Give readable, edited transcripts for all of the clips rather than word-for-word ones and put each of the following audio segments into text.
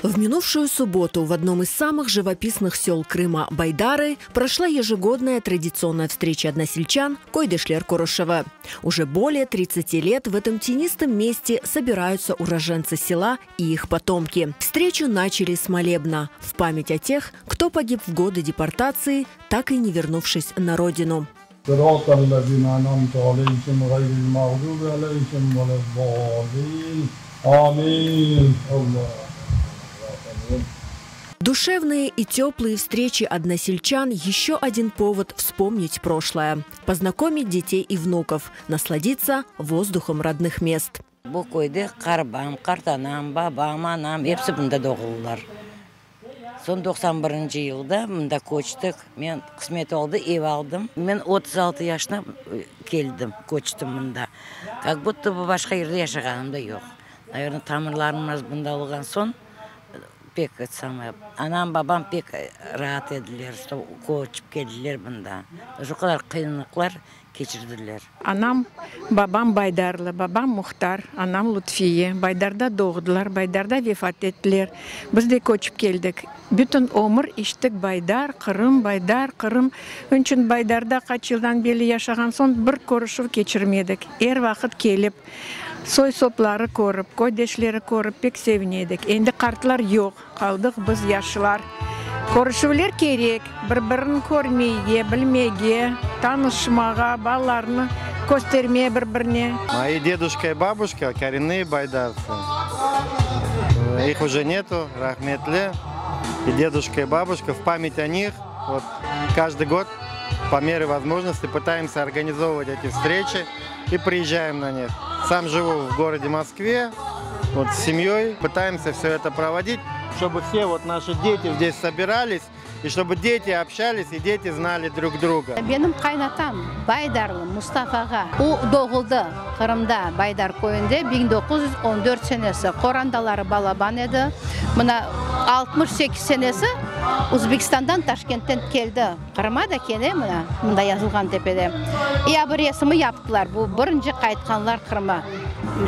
В минувшую субботу в одном из самых живописных сел Крыма Байдары прошла ежегодная традиционная встреча односельчан Койдешлер Корошева. Уже более 30 лет в этом тенистом месте собираются уроженцы села и их потомки. Встречу начали с молебна в память о тех, кто погиб в годы депортации, так и не вернувшись на родину. Душевные и теплые встречи односельчан – еще один повод вспомнить прошлое, познакомить детей и внуков, насладиться воздухом родных мест. Bu köyde qarbam, qartanam, babam, anam episi mında doğuldılar. Soñ 91 yılda mında köçtik. Men qısmet oldı, ev aldım. Men 36 yaşına keldim, köçtim mında. Kak budto bu başqa yerde yaşağanım da yoq. Naverno, tamırlarım mında olğan soñ pek eto samoye. Anam, babam pek raat ediler, çto köçip keldiler mında. Şu qadar qıyınlıqlar keçirdiler. Anam, babam Baydarlı, babam Muhtar, anam Lutfiye. Baydarda doğdılar, Baydarda vefat ettiler. Biz de köçip keldik. Bütün ömür işittik Baydar, Qırım, Baydar, Qırım. Onıñ içün Baydarda qaç yıldan berli yaşağan soñ bir körüşüv keçirmedik. Er vaqıt kelip, soy-sopları körip, köydeşleri körip pek sevine edik. Endi qartlar yoq, qaldıq biz yaşlar. Körüşüvler kerek, bir-birini körmege, bilmege, tanışmağa, balalarnı köstermege bir-birine. Мои дедушка и бабушка коренные байдарцы. Их уже нету, rahmetli. И дедушка, и бабушка, в память о них, вот каждый год по мере возможности пытаемся организовывать эти встречи и приезжаем на них. Сам живу в городе Москве, вот с семьей, пытаемся все это проводить, чтобы все вот наши дети здесь собирались, и чтобы дети общались, и дети знали друг друга. Menim qaynatam Baydarlı Mustafa ağa. O doğuldı Qırımda Baydar köyünde 1914 senesi. Qorantaları balaban edi. Mına 68 senesi Uzbekistandan Taşkentten keldi. Qırımğa da kene mına mında yazılğan tepede. Ya bir resimi yaptılar. Bu birinci qaytqanlar Qırımğa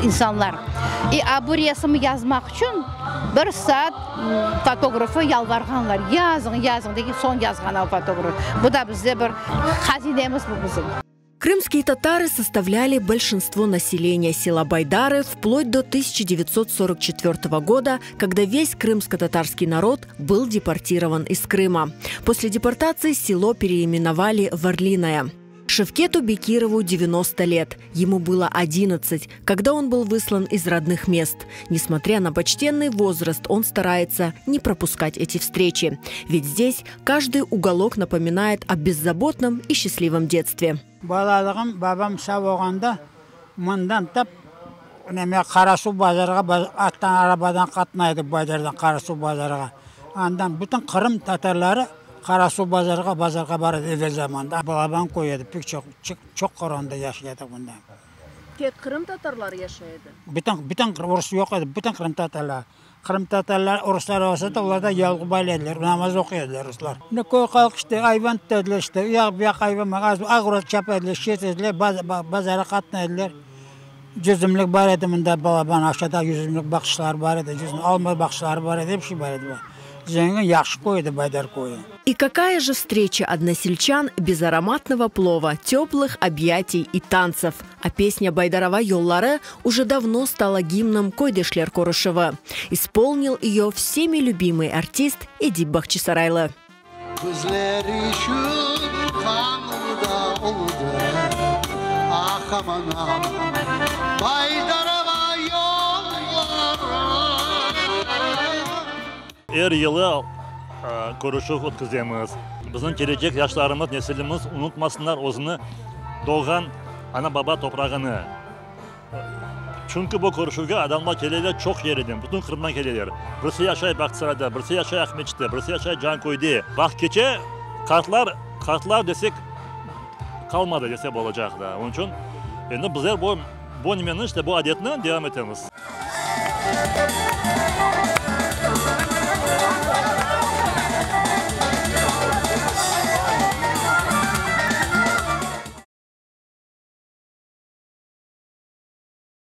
insanlar. И a bu resimi yazmaq içün bir saat fotografı yalvarğanlar. Yazıñ, yazıñ degen soñ yazğan o fotograf. Bu da bizde bir hazinemiz bu bizim. Крымские татары составляли большинство населения села Байдары вплоть до 1944 года, когда весь крымско-татарский народ был депортирован из Крыма. После депортации село переименовали в Орлиное. Шевкету Бекирову 90 лет. Ему было 11, когда он был выслан из родных мест. Несмотря на почтенный возраст, он старается не пропускать эти встречи. Ведь здесь каждый уголок напоминает о беззаботном и счастливом детстве. Balalığım babam sağ olğanda mından tap neme Qarasuvbazarğa attan arabadan qatnaydı Baydardan Qarasuvbazarğa. Andan bütün Qırım tatarları Qarasuvbazarğa bazarğa baradı evel zamanda. Balaban köy edi, pek çoq çoq qoranta yaşay edi bunda. Tek Qırım tatarları yaşay edi? Bütün bütün rus yoq edi, bütün Qırım tatarları. Qırım tatarlar ruslar olsa da olar da yalğı baylı ediler, namaz oquy ediler ruslar. Mına köy halq işte ayvan tuta ediler işte, u yaq bu yaq ayvan ağır çapa ediler, şet ediler, bazarğa qatnay ediler. Yüzümlik bar edi mında balaban aşağıda yüzümlik bağçaları bar edi, yüzüm alma bağçaları bar edi, episi bar edi. Zengin yahşı köy edi Baydar köyü. И какая же встреча односельчан без ароматного плова, теплых объятий и танцев? А песня «Bayдар ava yolları» уже давно стала гимном Köydeşler körüşüvi. Исполнил ее всеми любимый артист Эдип Бахчисарайлы. Bizler içün qanlı da oldı Ah aman aman Baydar ava yolları Er yılı körüşüv ötküzemiz. Bizim kelecek yaşlarımız, nesilimiz unutmasınlar özüni doğğan ana-baba toprağını. Çünki bu körüşüvge adamlar keleler çoq yerden, bütün Qırımdan keleler. Birisi yaşay Bağçasarayda, birisi yaşay Aqmeçitte, birisi yaşay Canköyde. Vaqıt keçe, qartlar, qartlar desek, qalmadı dese bolacaq da. Onıñ içün endi bizler bu, bu nimeni, işte bu adetni devam etemiz.